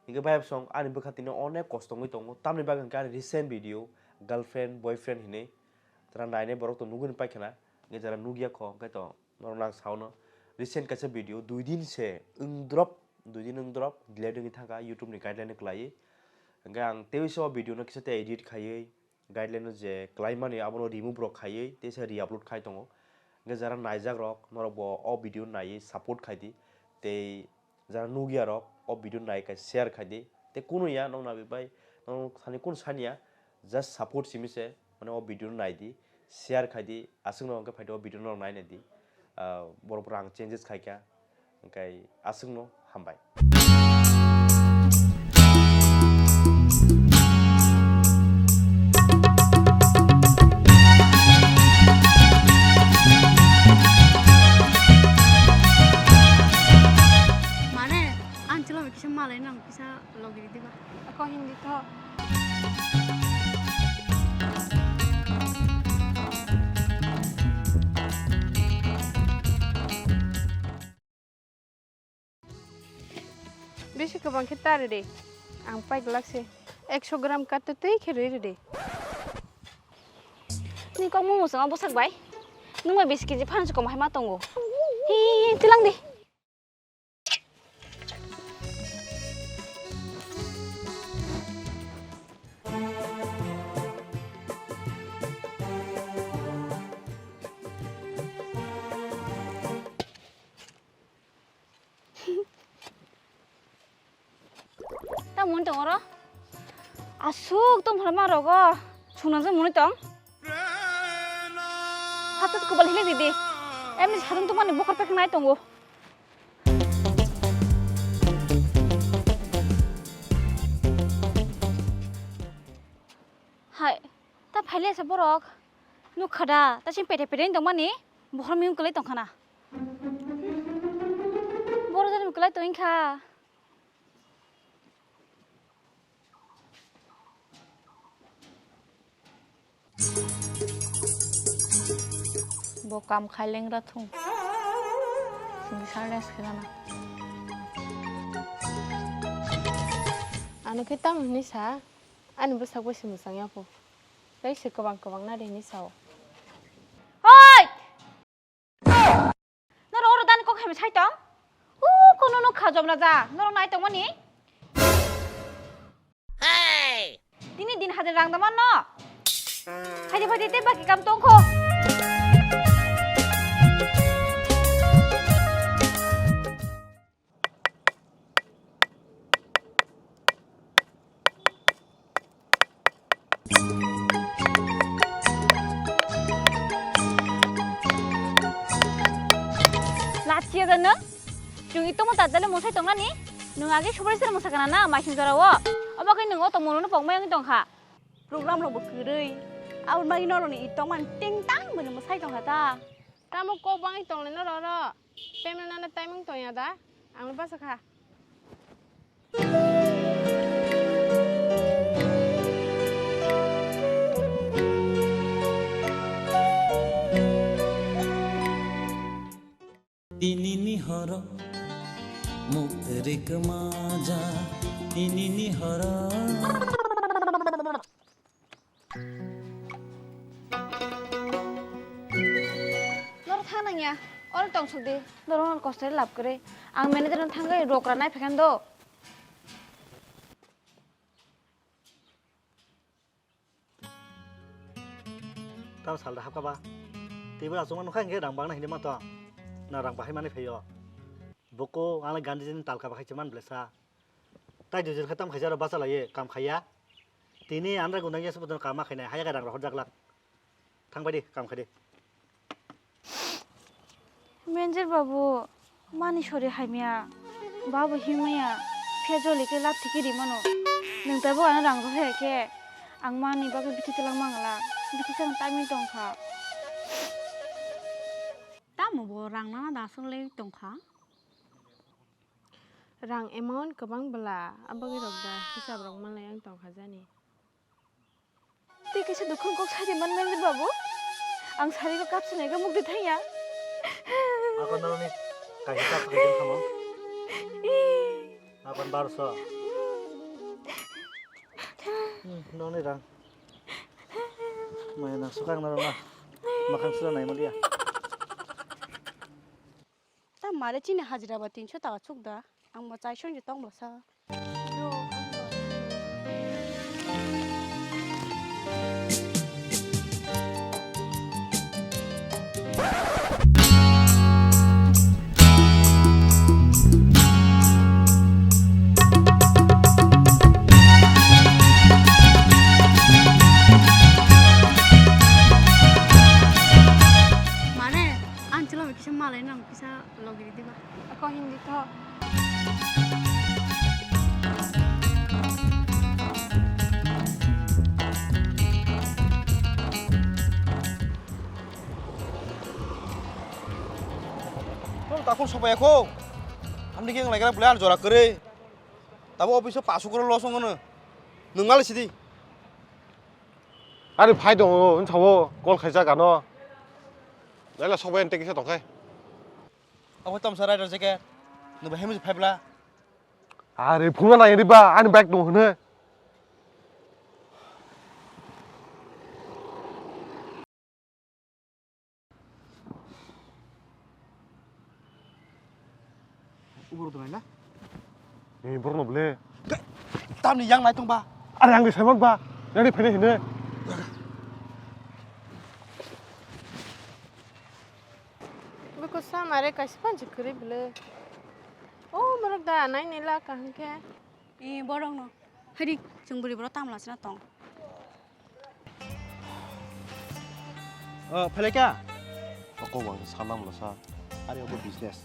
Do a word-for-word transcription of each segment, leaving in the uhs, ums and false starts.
Hingke bai song ani bwkha tini onek kosto wngwi tongo. Tamni bagwi hingke ani recent video, girlfriend, boyfriend hinwi jara nainai borok to nugwi paikha na. Hingke jara nugya kho, hingke to norok nang saono. Recent kaisa video, dui din se wng drop, dui din wng drop, delete wngwi thangkha YouTube ni guideline ni kwlaiwi. Hingke ang teiwi se o video no kisa tei edit khaiwi, guideline o je kwlaimani abono remove rok khaiwi teisa re-upload khai tongo. Hingke jara naijak rok norok bo o video naiwi support khai di, tei jara nugya rok o video nai khai share khai di, tei kunu ya nong nabi bai nong thani kunu sanya, just support simi se, mane o video nai di, share khai di, aswk no hingke phai di o video norok nai nai di. Ah, borok rang changes khai kha. Hingke aswkno hambai. Mane, ang chwla bai kisa malai nang kisa logi di ba. Ako Hindi tho. Bisi kwbang khe ta rwdi. Ang pai glak se. Ekso gram kat twi khe rwi rwdi. Ni kok mung musung bwsak bai. Nung bai bisi kg phan se kom hai ma tongo. Hi, hi, hi, tilang di. Ta muni tong oro. Asuk tong phara ma rogo. Sungna je muni tong. Hatas kubal hilik didi. Em ni sadung tong mani bokor pek nai tongo. Hai, ta phaile sa borok. Nuk khada, ta sing pete pete tong mani. Bohor miyung kwlai tong khana. Boro jani kwlai tong kha. Bo kam khai lengra thung. Sini sarles khana. Ano khe tamo hinwi sa, ani bwsak bai se mwchang ya pho. Tei se kwbang kwbang na de hinwi sao. Oi! Norok oro dani kok hai sai tong? U kono no kha jom raja, norok nai tong mani? Tini din hajar rang daman no. Phaidi phaidi te baki kam tong kho. Lachiya da nwng? Chwng itomo tajale mwsai tongnani? Nwng age subari sir mwsa kana na maisim jora o? Obo khe nwng o tongmung no pokmai wngwi tongkha. Program rok bo kwrwi. Aboni bagwi norokni itongmani ting tang bwni mwsai tongkha ta. Tamo kok bangwi tonglai norok oro? Payment nana time wng tongya da? Ang no basa kha. Tinini horo muk teri kemaja, tinini horo. Noro thang nangya, oro tongsok di. Noro nor kosto lab kwrwi. Ang manager no thangwi rokra nai phaikhan do. Tamo salda hapkha ba. Teibo achukma nukha hwnkhe rang bangna hinwi ma tong. Na rang bahai manwi phaio. Buko ang le Gandhiji ni talka bahai se man blesa. Tai dui jon khe tam khaisa aro bacha laiye, kam khaiya. Tini andra gundang ya se bodono kam ma khainai, haya khe rang rohor jak lak. Thang bai di, kam khai di. Manager babu, mani sori hamya, babu himya, phiya joli khe lab thiki ri mano. Nwng taibo ano rang rohor khe, ang mani bagwi bithi twlang mangla, bithi chang taimwi tongkha. Tamo bo rang nana da aswk le tongkha? Rang amount kwbang bwla, aboni rok da hisab rok manlai ang tongkha jani. Tei kaisa dukhung kok sari man manager babu. Ang sari ko kapsa nai ka mukti thangya. Ako noroni kaisa kap kaijen kamo. Ako barso. Noni rang. Maya na sukang na rang na. Makan sura nai malia. Ta mare chini hajira ba tinso taka chuk da. Ang bo chai song je tong bwsa. Mane, ang chwla bai kisa malai nang kisa logi ridi ba. Ako hindi to. Tong takung sopai ako. Amni keng legra bule ar jora kere. Tabo office o pasu koro lo songono. Nung mali sidi. Ari phai tongo, wng sao, call khaijak ano. Naila sobai ente kisa tongkhai. Abo tamsa rider jacket. Nungba hemui phaibla. Ari phunga nai riba, ani bike tongo hwnwi. Ubur dong na? Ni borno bole. Tamni yang nai tong ba. Are ang di semak ba. Yang di phene hine. Beko samare kaisa panji kuri bole. O borok da nai nila kaham khe. E borok no. Hari, chwng buri borok tamla sina tong. O, phalika? Oko wang sana mula sa. Ari obo business.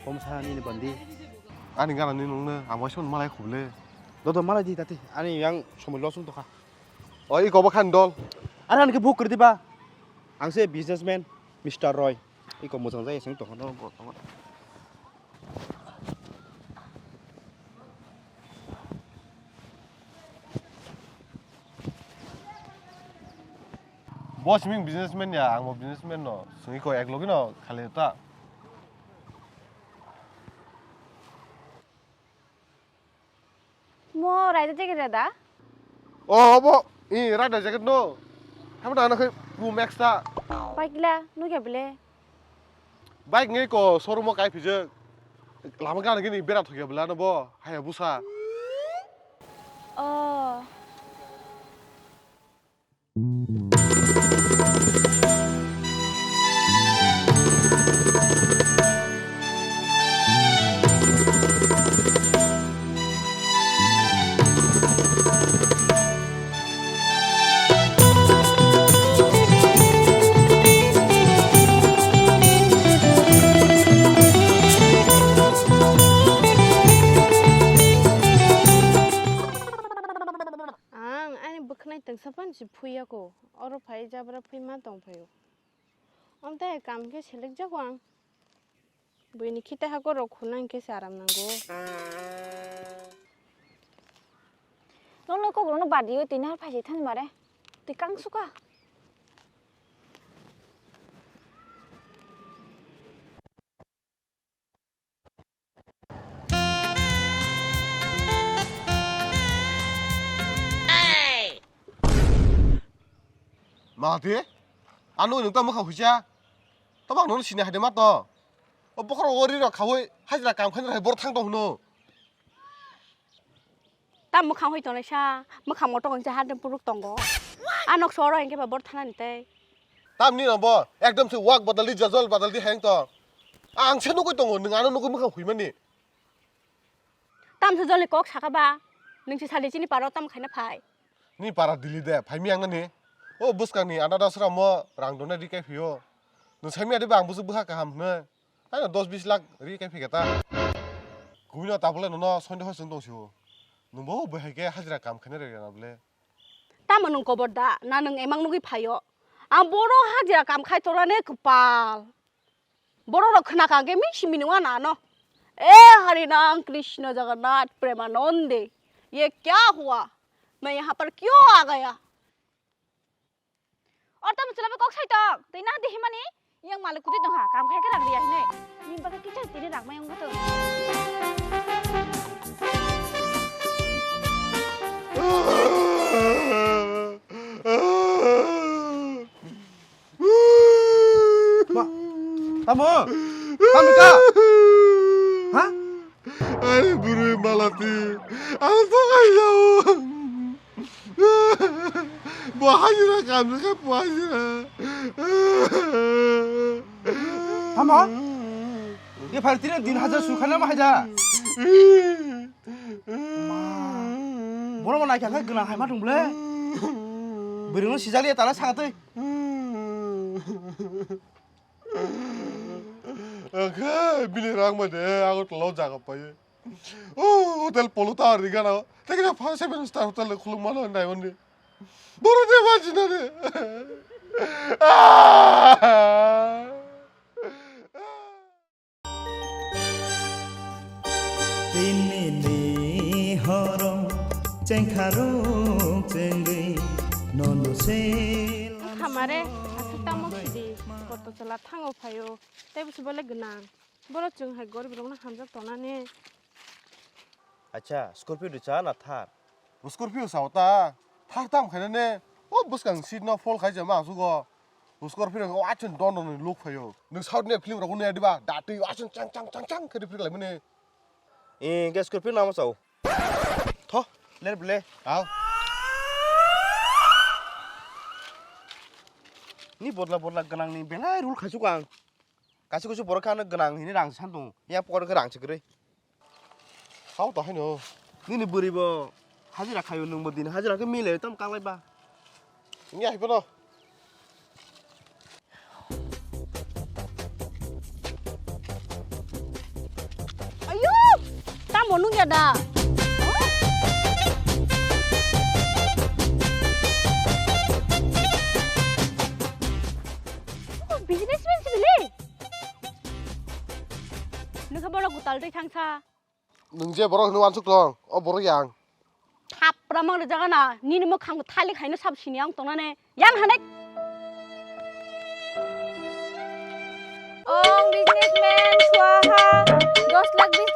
Kom sa nini bandi. Ani gana ni nungna, ang waisa malai khuble. Dodo malai di tati. Ani yang somoi losung tokha. O, iko bo khan dol. Are ani khe book kri diba. Ang se businessman, Mister Roy. Iko mojang jaya sing tokha no. Bo siming businessman ya, ang bo businessman no. Sing iko ek logi no khale ta. Mo rider jacket reda? O, obo, i rider jacket no. Hamo da na khai Pro Max ta. Bike la, nukya bele. Bike ngai ko showroom o kai phijak. Lama gana gini bera thokya bela no bo. Haya busa. Oh. Ang ani bwkhnai tengsa phano se phuiyako, oro phai jabra phui ma tong phaio. Amtwi kam khe selek jago ang. Buini khita hako rok khuna hinkhe se aram nango. Nokno kokrokno badiyo tini har phaisai thani mare. Twi kang suka. Malati, ano nwng ta mwkhang huisa. Tamo ang nono sini hai de ma to. O bokhorok o ri rok khaui hajra kam khainai hai bor thang tong hwno. Ta mwkhang hoi tongnai sa, mwkhang motok wngsa hadem puruk tongo. A nok soro hingke ba bor thanani tei. Tamni no bo ekdom se wak badal di jajol badal di heng to. Ang se nugui tongo, nwng ano nugui mwkhang huimani. Tam se joli kok saka ba, nwng se sadi chini paro tam khaina phai. Ni para dili de, phaimi ang nani. O bwskang ni ana dasra mo rang dona ri kai phio. Nwng saimi adi ba ang bwswk bwkha kaham hwnwi. Ano dos bis lakh ri kai phika ta. Kubui no tabole nono soinde hoi chwng tong sio. Nwng bo bo hai khe hajra kam khaina rega na bole. Tamo nwng kobor da, na nwng emang nugui phaio. Ang boro hajra kam khai tongnani kwpal. Borok rok khna kha khe misi mini wana no. E Harinam Krishna Jagannath Premanande. Ye kya hua? Main yahan par kyun aa gaya? Or tamo chwla bai kok sai tong, twi na di himani, Yang malik kutui tong ha, kam khai khe rang riya hinui. Ni bagwi kisa tini rang mai wngkha to. Ma, tamo? Tamo ka? Ha? Ani bwrwi malati, ang thokhaijao. Bo hajira kamjak kha, bo hajira. Tamo? Ye phaitini din hajira sukhana ma haida. Ma. Borok bo naikha khe gwnang hai ma thung ble. Bwrwino sijali tala sangatwi. Oke, bini rang ma de, Agartala o jaga pai. O hotel Polo Tower ni gana. Tei kisa five seven star hotel de khuluk mano nai oni. Boro de ma jina de. Ah! Tinini horo chengkharok chengwi nono se. Hamare, aswk tamo sidi, korto chwla thango phaio, tei busi bole gwnang. Boro chwng hai gorib rokno hamjak tongnani. Acha, Scorpio de cha na Thar? Scorpio sao ta, Thar tam khaina ne, o bwskang seat no fold khai jama aswk o. Scorpio o achun don don ni look phaio. Nwng South ni film rok nai diba, datwi achun chang chang chang chang khe reflect lai mani. E, ge Scorpio namo sao. Tho, ler ble. Au. Ni bodla bodla gwnang ni belai rule khaisu kang. Kasu kasu borok khe ano gwnang hini rang san tong. Ya pokor khe rang se kwrwi. Hao to haino. Nini bwrwi bo hajira khaio, nwng bo din hajira khe mile tam kanglai ba. Ngi hai bono. Ayo! Tamo nung ya da? Oh, businessman si bili. Nung kha bono gutal tei thangsa. Nwng je borok hwnwi uansuk tong, o borok yang. Thapra mang rijak na, nini mwkhang thalik haino sab sini ang tongnani. Yang hanai. Om businessman swaha, dos lakh bis